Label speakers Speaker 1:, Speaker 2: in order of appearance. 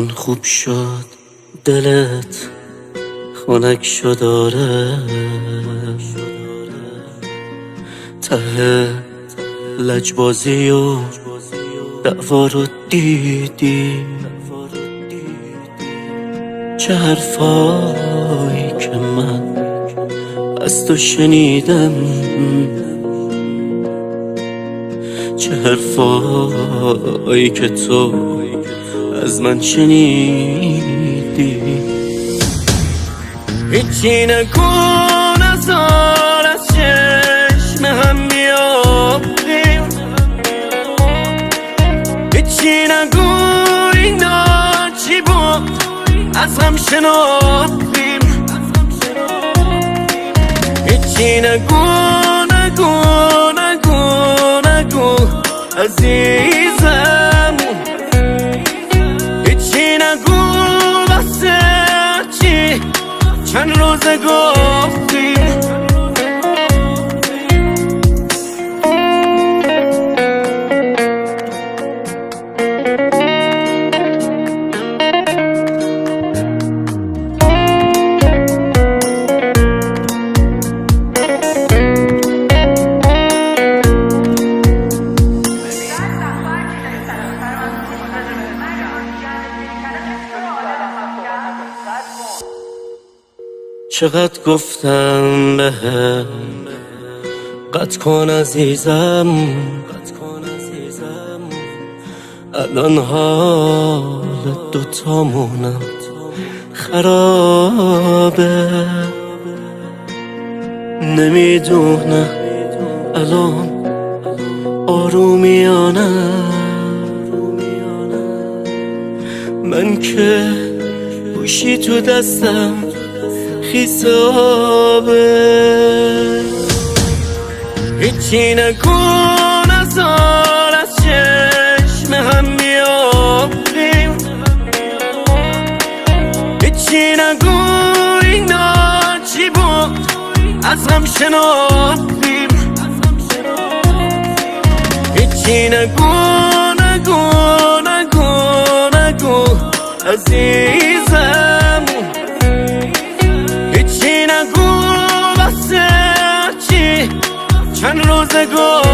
Speaker 1: الان خوب شد دلت خنک شد آره ته لجبازی و دعوا رو دیدی چه حرفایی که من از تو شنیدم چه حرفایی که تو از من شنیدی هیچی نکن از آن از چشم هم میافتیم هیچی نگو اینا چی بود از هم شناختیم هیچی نگو نگو نگو نگو عزیزم هیچی نگو واسه چی چند روز گفتی چقدر گفتم بهت قطع کن عزیزم الان حال دوتامونم خرابه نمیدونم الان آرومی یا نه من که گوشی تو دستم خیسابه هیچی نکن از آن از چشم هم میافتیم هیچی نگو اینا چی بود از هم شناختیم هیچی نگو نگو نگو نگو عزیزم هیچی نگو واسه چی چند روز گفتی.